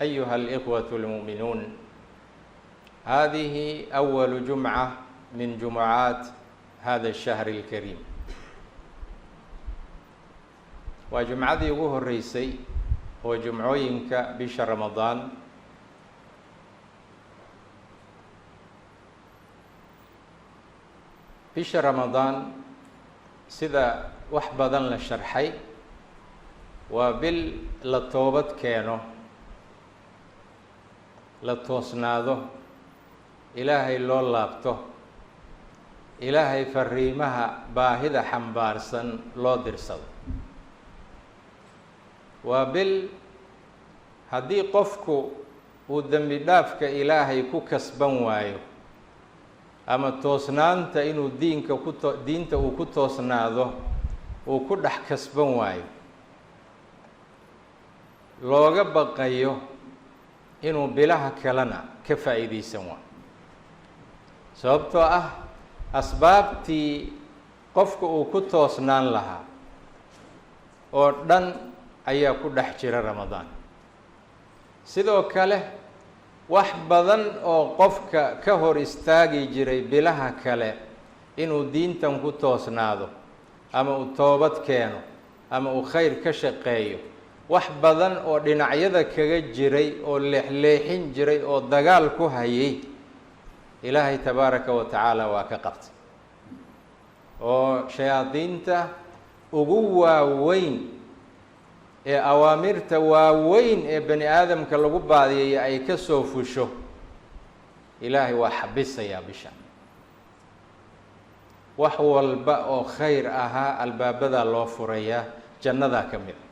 أيها الإخوة المؤمنون، هذه أول جمعة من جمعات هذا الشهر الكريم. Waa jumcadii ugu horeysay oo jumcooyinka bisha Ramadaan. Bisha Ramadaan, sida wax badan la sharxay, waa bil la toobad keeno, la toosnaado, Ilaahay loo laabto, Ilaahay fariimaha baahida xambaarsan loo dirsado. Waa bil haddii qofku uu dembi dhaafka Ilaahay ku kasban waayo ama toosnaanta inuu diinka ku to diinta uu ku toosnaado uu ku dhex kasban waayo, looga baqayo inuu bilaha kalena ka faa'iideysan waayo, sababtoo ah asbaabtii qofka uu ku toosnaan lahaa oo dhan ayaa ku dhex jira Ramadaan. Sidoo kale, wax badan oo qofka ka hor istaagi jiray bilaha kale inuu diintan ku toosnaado ama uu toobad keeno ama uu khayr ka shaqeeyo, wax badan oo dhinacyada kaga jiray oo leexleexin jiray oo dagaal ku hayay, Ilaahay tabaaraka wa tacaala waa ka qabtay, oo shayaadiinta ugu waaweyn ee awaamirta waaweyn ee bani aadamka lagu baadiyaya ay ka soo fusho, Ilaahay waa xabisayaa bisha. Wax walba oo khayr ahaa albaabadaa loo furayaa, jannadaa ka mid a.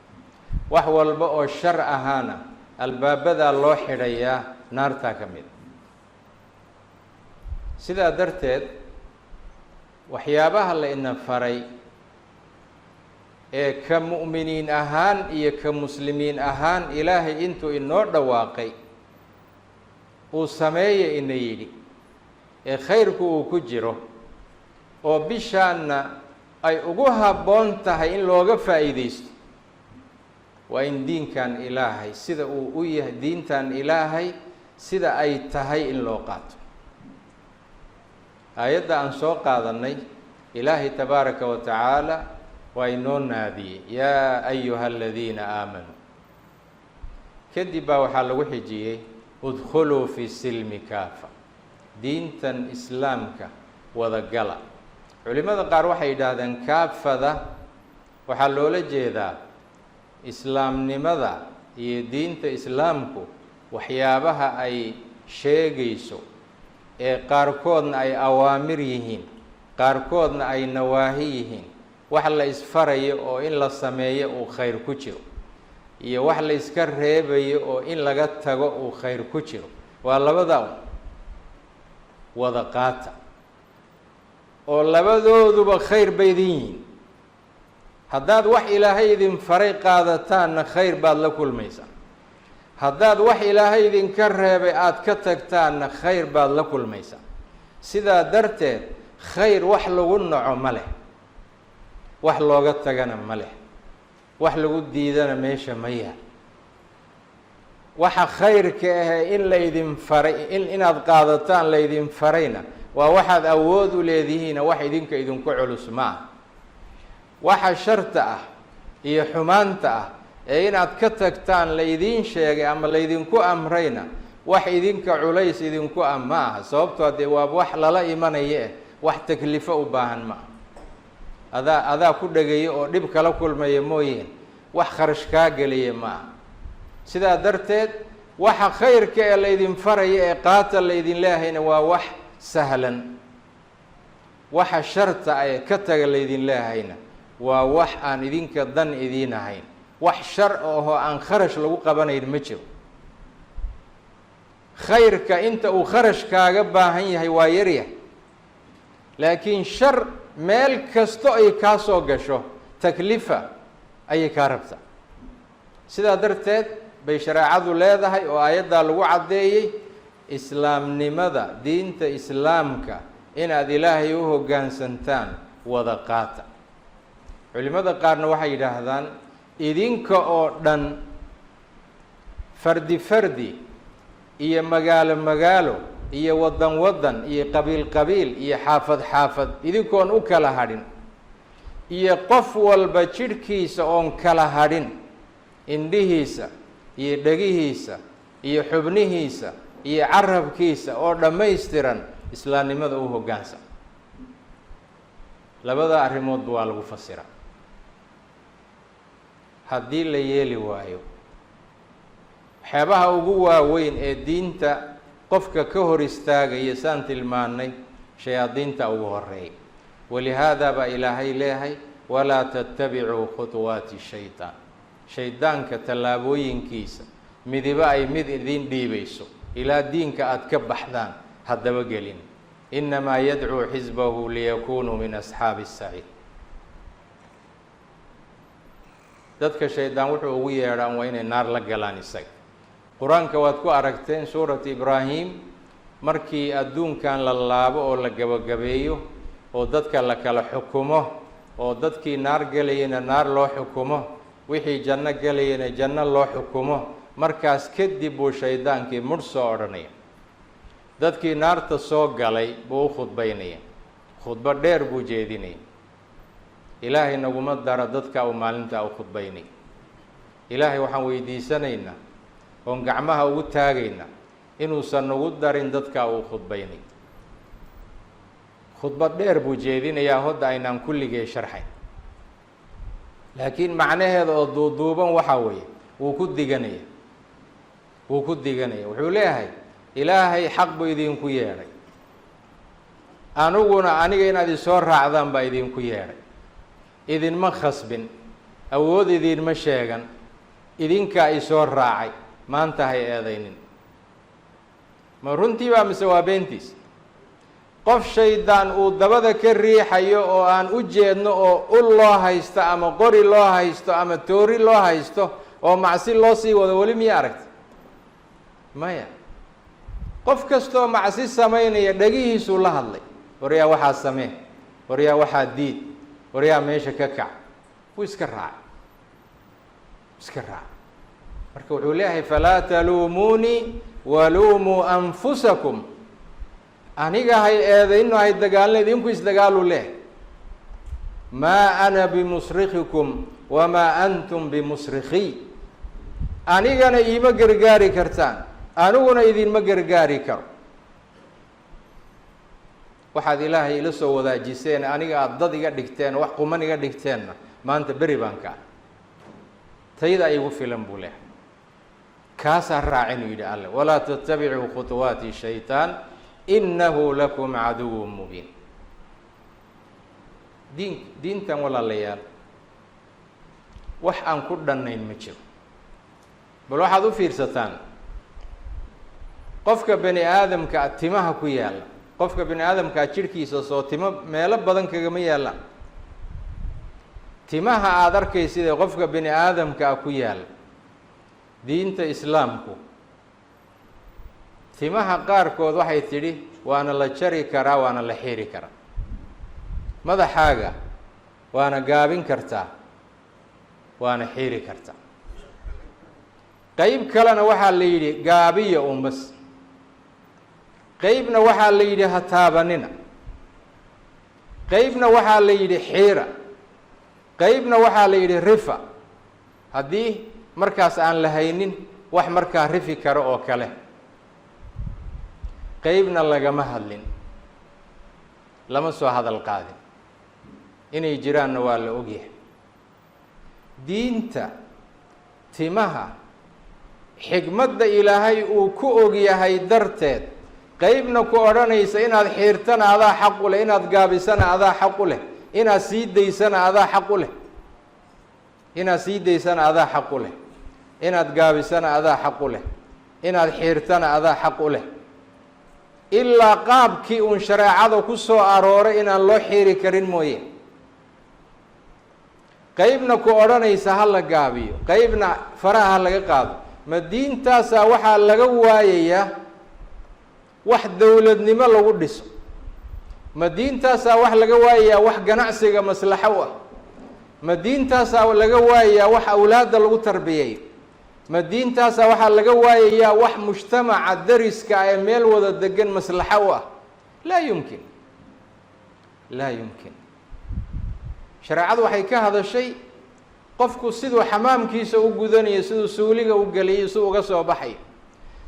Wax walba oo shar ahaana albaabadaa loo xidhayaa, naartaa ka mid a. Sidaa darteed, waxyaabaha la ina faray ee ka mu'miniin ahaan iyo ka muslimiin ahaan Ilaahay intuu inoo dhawaaqay uu sameeya ina yidhi ee khayrku uu ku jiro oo bishaanna ay ugu habboon tahay in looga faa'iideysto, waa in diinkan Ilaahay sida uu u yahay, diintan Ilaahay sida ay tahay in loo qaato. Aayadda aan soo qaadanay, Ilaahay tabaaraka wa tacaala waa inoo naadiyey: "Yaa ayuha aladiina aamanuu." Kadib baa waxaa lagu xijiyey: "Udkhuluu fi silmi kaafa." Diintan Islaamka wadagala. Culimada qaar waxay yidhaahdeen kaafada waxaa loola jeedaa islaamnimada iyo diinta Islaamku waxyaabaha ay sheegayso ee qaarkoodna ay awaamir yihiin, qaarkoodna ay nawaahi yihiin, wax la isfarayo oo in la sameeyo uu khayr ku jiro iyo wax la iska reebayo oo in laga tago uu khayr ku jiro, waa labada un wada qaata oo labadooduba khayr bay idin yihiin. Haddaad wax Ilaahay idin faray qaadataanna, khayr baad la kulmaysaa. Haddaad wax Ilaahay idinka reebay aada ka tagtaanna, khayr baad la kulmaysaa. Sidaa darteed, khayr wax lagu naco ma leh, wax looga tagana ma leh, wax lagu diidana meesha ma yaal. Waxa khayrka ahee in laydin faray in inaad qaadataan laydin farayna waa waxaad awood u leedihiina, wax idinka idinku culus ma ah. Waxa sharta ah iyo xumaanta ah ee inaad ka tagtaan laydiin sheegay ama laydinku amrayna, wax idinka culays idinku ah ma aha, sababtoo dee waa wax lala imanaya eh, wax taklifo u baahan ma aha. Adaa ku dhegaya oo dhib kala kulmaya mooyeen, wax kharash kaa gelaya ma aha. Sidaa darteed, waxa khayrka ee laydin faraya ee qaata laydin leehayna waa wax sahlan, waxa sharta ee ka taga laydin leehayna waa wax aan idinka dan idiin ahayn. Wax shar ahoo aan kharash lagu qabanayn ma jiro. Khayrka inta uu kharash kaaga baahan yahay waa yaryahay, laakiin shar meel kasto ay kaa soo gasho taklifa ayay kaa rabtaa. Sidaa darteed bay shareecadu leedahay oo aayaddaa lagu caddeeyey islaamnimada, diinta Islaamka inaad Ilaahay u hoggaansantaan wada qaata. Culimada qaarna waxay yidhaahdaan idinka oo dhan Fardi fardi iyo magaalo magaalo iyo waddan waddan iyo qabiil qabiil iyo xaafad xaafad idinkoon u kala hadhin, iyo qof walba jidhkiisa oon kala hadhin, indhihiisa iyo dhegihiisa iyo xubnihiisa iyo carabkiisa oo dhammaystiran islaamnimada u hoggaansan. Labada arrimoodba waa lagu fasiraa. Haddii la yeeli waayo, waxyaabaha ugu waaweyn ee diinta qofka ka hor istaagaya, saan tilmaannay, shayaadiinta ugu horeeya. Walihaada baa Ilaahay leeyahay: "Walaa tattabicuu khutuwaati shaytaan." Shaydaanka tallaabooyinkiisa midiba ay mid idin dhiibayso ilaa diinka aada ka baxdaan, haddaba gelin. Innamaa yadcuu xisbahu liyakunuu min asxaabi الsaciir. Dadka shaydaan wuxuu ugu yeedhaan waa inay naar la galaan isaga. Qur-aanka waad ku aragteen Suurat Ibraahim, markii adduunkan la laabo oo la gabagabeeyo oo dadka la kala xukumo, oo dadkii naar gelayana naar loo xukumo, wixii janno gelayana janno loo xukumo, markaas kadib buu shaydaankii mudh soo odhanaya. Dadkii naarta soo galay buu u khudbaynaya, khudbo dheer buu jeedinaya. Ilaahay naguma daro dadka uu maalintaa u khudbaynaya. Ilaahay waxaan weydiisanaynaa oon gacmaha ugu taagaynaa inuusan nagu darin dadka uu khudbaynay. Khudbad dheer buu jeedinayaa, hodda aynaan kulligee sharxayn, laakiin macnaheeda oo duuduuban waxaa weeye, wuu ku diganaya, wuu ku diganaya. Wuxuu leeyahay: "Ilaahay xaq buu idinku yeedhay, aniguna aniga inaad isoo raacdaan baa idinku yeedhay. Idinma khasbin, awood idinma sheegan, idinkaa isoo raacay. Maanta hay eedaynin." Ma runtii baa mise waa beentiis? Qof shaydaan uu dabada ka riixayo oo aan u jeedno, oo ul loo haysto ama qori loo haysto ama toori loo haysto oo macsi loo sii wado, weli miya aragta? Maya. Qof kastoo macsi samaynaya dhegihiisuu la hadlay: "Waryaa, waxaa samee. Waryaa, waxaa diid. Waryaa, meesha ka kac." Wuu iska raacay, iska raacay. Marka wuxuu leeyahay: "Falaa taluumuunii waluumuu anfusakum." Aniga hay eedayno, hay dagaalna, idinku isdagaalu leh. "Maa ana bimusrikikum wamaa antum bimusrikiy." Anigana iima gargaari kartaan, aniguna idinma gargaari karo. Waxaad Ilaahay ila soo wadaajiseen, aniga aada dad iga dhigteen, wax quman iga dhigteenna, maanta beri baan ka ah, tayda igu filan, buu leehay. Kaasaa raacin uu yidhi Alle: "Walaa tattabicuu khuطuwaati shayطaan inahu lakum caduw mubiin." Diintan, walaalayaal, wax aan ku dhannayn ma jiro. Bal waxaad u fiirsataan qofka bani aadamka timaha ku yaalla. Qofka bani aadamkaa jidhkiisa soo timo meelo badan kagama yaallaan? Timaha aada arkaysidee qofka bani aadamkaa ku yaalla, diinta Islaamku timaha qaarkood waxay tidhi waana la jari karaa, waana la xiri karaa. Madaxaaga waana gaabin kartaa, waana xiri kartaa. Qeyb kalena waxaa la yidhi gaabiya un bas. Qeybna waxaa la yidhi ha taabanina. Qeybna waxaa la yidhi xiira. Qeybna waxaa la yidhi rifa, haddii markaas aan la haynin wax markaa rifi karo oo kale. Qeybna lagama hadlin, lama soo hadal qaadin, inay jiraanna waa la ogyahay. Diinta timaha xigmadda Ilaahay uu ku ogyahay darteed, qeybna ku odhanaysa inaad xiirtana adaa xaq u leh, inaad gaabisana adaa xaq u leh, inaad sii daysana adaa xaq u leh, inaad sii daysana adaa xaq u leh, inaad gaabisana adaa xaq u leh, inaad xiirtana adaa xaq u leh, ilaa qaabkii uun shareecada ku soo arooray inaan loo xiiri karin mooye. Qeybna ku odhanaysa ha la gaabiyo, qeybna faraha ha laga qaado. Ma diintaasaa waxaa laga waayayaa wax dowladnimo lagu dhiso? Ma diintaasaa wax laga waayayaa wax ganacsiga maslaxo u ah? Ma diintaasaa laga waayayaa wax awlaadda lagu tarbiyeeyo? Ma diintaasaa waxaa laga waayayaa wax mujtamaca dariska ee meel wada degan maslaxo u ah? Laa yumkin, laa yumkin. Shareecadu waxay ka hadashay qofku siduu xamaamkiisa u gudanayo, siduu suuliga u geliyo, siduu uga soo baxayo,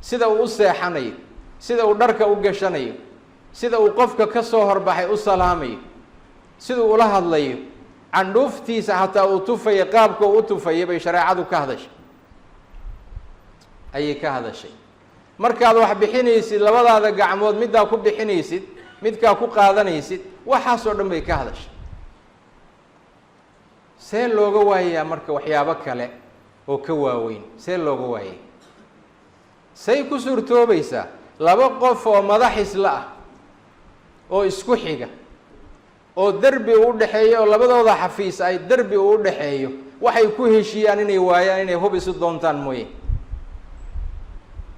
sida uu u seexanayo, sida uu dharka u gashanayo, sida uu qofka ka soo horbaxay u salaamayo, siduu ula hadlayo, candhuuftiisa xataa uu tufayo, qaabka uu u tufayo bay shareecadu ka hadashay, ayay ka hadashay. Markaad wax bixinaysid, labadaada gacmood middaa ku bixinaysid, midkaa ku qaadanaysid, waxaasoo dhan bay ka hadashay. See looga waayayaa marka waxyaabo kale oo ka waaweyn? See looga waayay? Say ku suurtoobaysaa laba qof oo madax isla ah oo isku xiga oo derbi u dhexeeyo, oo labadooda xafiis ay derbi uu udhexeeyo, waxay ku heshiiyaan inay waayaan, inay hub isu doontaan mooye?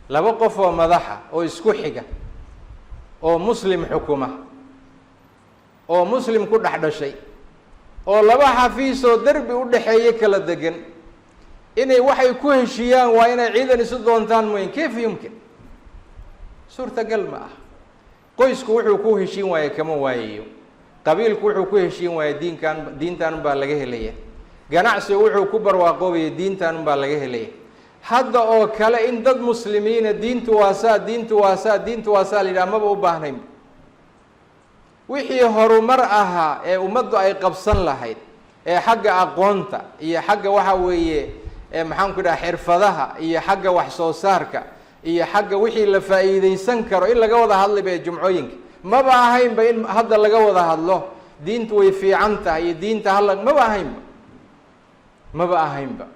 Laba qof oo madaxa oo isku xiga oo Muslim xukuma oo Muslim ku dhex dhashay oo laba xafiis oo derbi u dhexeeyo kala degan, inay waxay ku heshiiyaan waa inay ciidan isu doontaan mooye. Kayfa yumkin? Suurtagal ma ah. Qoysku wuxuu ku heshiin waaye kama waayayo, qabiilku wuxuu ku heshiin waaye diinkan, diintan unbaa laga helaya, ganacsigu wuxuu ku barwaaqoobaya diintan unbaa laga helaya. Hadda oo kale in dad Muslimiina diintu waasaa, diintu waasaa, diintu waasaa la yidhaha, maba u baahnayn. Wixii horumar ahaa ee ummaddu ay qabsan lahayd ee xagga aqoonta iyo xagga waxa weeye, maxaan ku dhaha, xirfadaha iyo xagga wax soo saarka iyo xagga wixii la faa'iideysan karo in laga wada hadlayba ee jumcooyinka, maba ahaynba in hadda laga wada hadlo diintu way fiican tahay iyo diinta hala, maba ahaynba, maba ahaynba.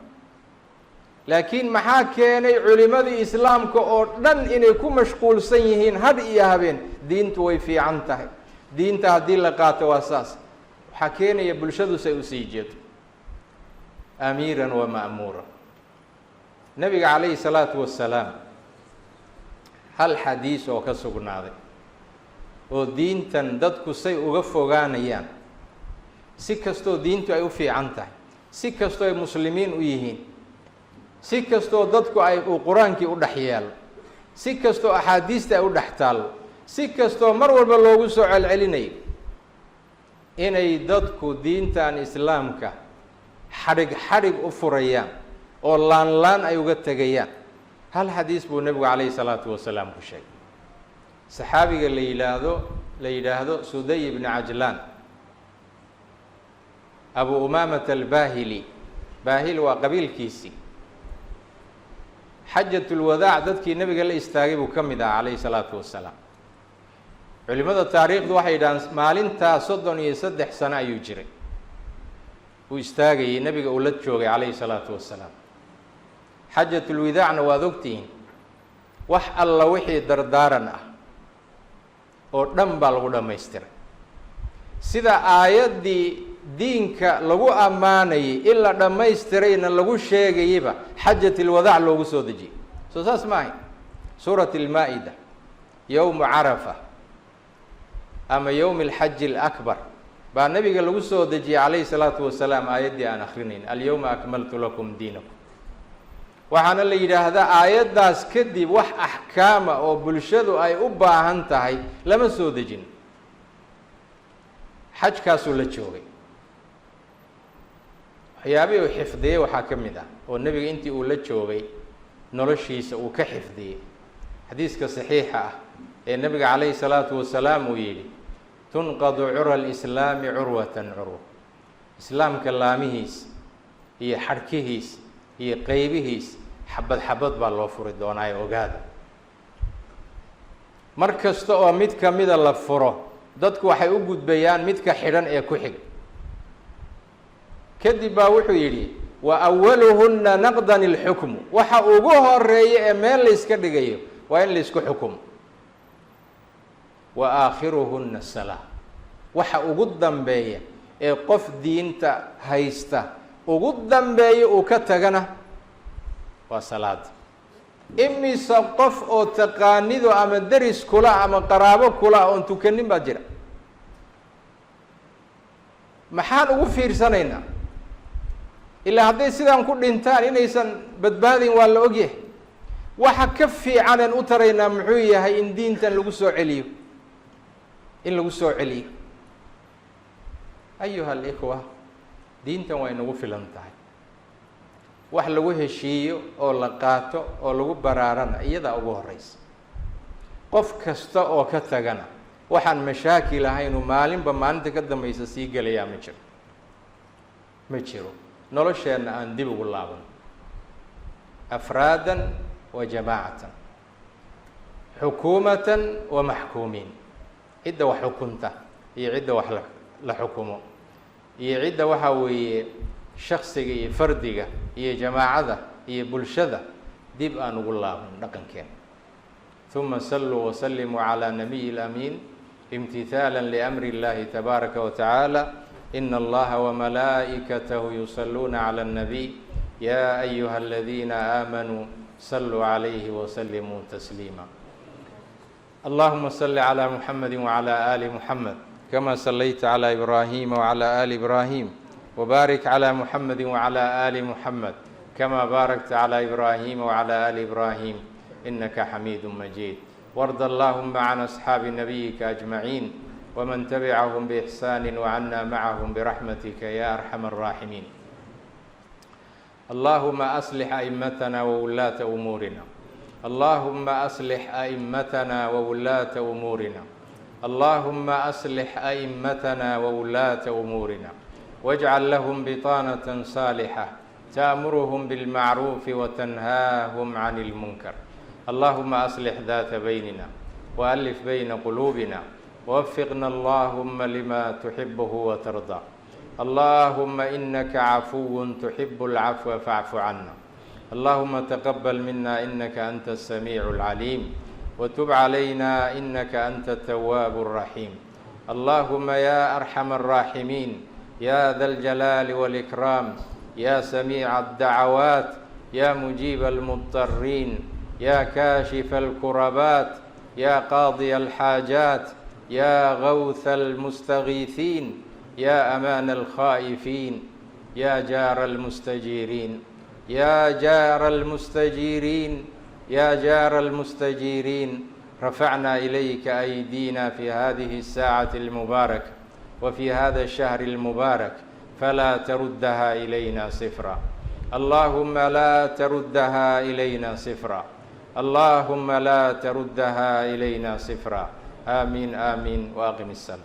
Laakiin maxaa keenay culimadii Islaamka oo dhan inay ku mashquulsan yihiin had iyo habeen diintu way fiican tahay, diinta haddii la qaato waa saas? Waxaa keenaya bulshadu say usii jeedo, amiiran wa ma'muura. Nabiga calayhi salaatu wasalaam hal xadiis oo ka sugnaaday oo diintan dadku say uga fogaanayaan, si kastoo diintu ay u fiican tahay, si kastoo ay Muslimiin u yihiin, si kastoo dadku ay uu Qur-aankii u dhex yeelo, si kastoo axaadiista ay u dhex taallo, si kastoo mar walba loogu soo celcelinayo, inay dadku diintan Islaamka xadhig xadhig u furayaan oo laan laan ay uga tegayaan, hal xadiis buu Nebigu calayhi salaatu wasalaam ku sheegay. Saxaabiga la yidhaahdo Suday ibni Cajlaan, Abu Umaamata Albaahili, Baahili waa qabiilkiisii, Xajatulwadaac dadkii Nebiga la istaagay buu ka mid ahaa calayhi salaatu wasalaam. Culimada taariikhdu waxay yidhahaan maalintaa 33 sano ayuu jiray, uu istaagayay, Nebiga uu la joogay calayhi salaatu wasalaam. Xajatulwidaacna waad ogtihiin, wax alla wixii dardaaran ah oo dhan baa lagu dhammaystiray. Sida aayaddii diinka lagu ammaanayay in la dhammaystirayna lagu sheegayeyba Xajatilwadaac loogu soo dejiyey, soo saas ma ahayn? Suurat Almaa-ida, yowmu Carafa ama yowmi alxaji alakbar baa Nabiga lagu soo dejiyey calayhi salaatu wasalaam aayaddii aan akrinayn, "Alyawma akmaltu lakum diinakum." Waxaana la yidhaahdaa aayaddaas kadib wax axkaama oo bulshadu ay u baahan tahay lama soo dejin. Xajkaasuu la joogay. Waxyaabihii uu xifdiyey waxaa ka mid ah oo Nebiga intii uu la joogay noloshiisa uu ka xifdiyey xadiiska saxiixa ah ee Nebiga calayhi salaatu wasalaam uu yidhi: "Tunqadu cura alislaami curwatan curwa." Islaamka laamihiis iyo xadhkihiis iyo qeybihiis xabad xabad baa loo furi doonaa ee ogaada. Mar kasta oo mid kamida la furo, dadku waxay u gudbayaan midka xidhan ee ku xiga. Kadib baa wuxuu yidhi: "Wa awaluhunna naqdan ilxukmu." Waxa ugu horeeya ee meel layska dhigayo waa in laysku xukumo. "Wa aakhiruhunna salaa." Waxa ugu dambeeya ee qof diinta haysta ugu dambeeya uu ka tagana waa salaada. Imise qof oo taqaanido ama deris kula ama qaraabo kula oon tukanin baa jira? Maxaan ugu fiirsanaynaa? Ilaa hadday sidaan ku dhintaan inaysan badbaadin waa la ogyahay. Waxa ka fiicaneen u taraynaa muxuu yahay? In diintan lagu soo celiyo, in lagu soo celiyo. Ayuha alikhwa, diintan waa inagu filan tahay. Wax lagu heshiiyo oo la qaato oo lagu baraarana iyadaa ugu horeysa. Qof kasta oo ka tagana waxaan mashaakil ahaynuu maalinba maalinta ka dambaysa sii gelayaa ma jiro, ma jiro. Nolosheenna aan dib ugu laaban, afraadan wa jamaacatan, xukuumatan wa maxkuumiin, cidda wax xukunta iyo cidda wax la xukumo iyo cidda waxaa weeye shaksiga iyo fardiga iyo jamaacada iyo bulshada, dib aan ugu laaban dhaqankeena. ثuma saluu wasalimuu calى nabiyi اlamiin imtithaala liamri اllahi tabaaraka wa tacaala. ina allaha wamalaa'ikatahu yusaluuna calى الnabiy ya ayuha aladiina aamanuu saluu calayhi wasalimuu tasliima. Allahuma sali calى muxamedi wacalى ali muxamed kama salayta calى ibraahima wacalى ali ibraahim, wbaarik calى muxamedi wacalى ali muxamed kama baarakta calى ibraahima wacalى ali ibraahim inaka xamiidu majiid. Warda allahuma can asxaabi nabiyika ajmaciin wman tabicahum biixsaani wcana macahum biraxmatika ya arxam araaximiin. Allahuma aslix a'imatana wawulaata umuurina. Allahuma aslix a'imatana wawulaata umuurina. Allahuma aslix a'imatana wawulaata umuurina wاjcal lahum biطaanaة saalixa ta'muruhum bilmacruufi watanhaahum can اlmunkar. Allahuma aslix daata baynina وألف bayna quluubina ووفقنا اللهم لما تحبه وترضى. اللهم إنك عفو تحب العفو فاعف عنا. اللهم تقبل منا إنك أنت السميع العليم، وتب علينا إنك أنت التواب الرحيم. اللهم يا أرحم الراحمين، يا ذا الجلال والإكرام، يا سميع الدعوات، يا مجيب المضطرين، يا كاشف الكربات، يا قاضي الحاجات، يا غوث المستغيثين، يا أمان الخائفين، يا جار المستجيرين، يا جار المستجيرين، يا جار المستجيرين، رفعنا إليك أيدينا في هذه الساعة المباركة وفي هذا الشهر المبارك، فلا تردها إلينا صفرا. اللهم لا تردها إلينا صفرا. اللهم لا تردها إلينا صفرا. آمين آمين، وأقم السلام.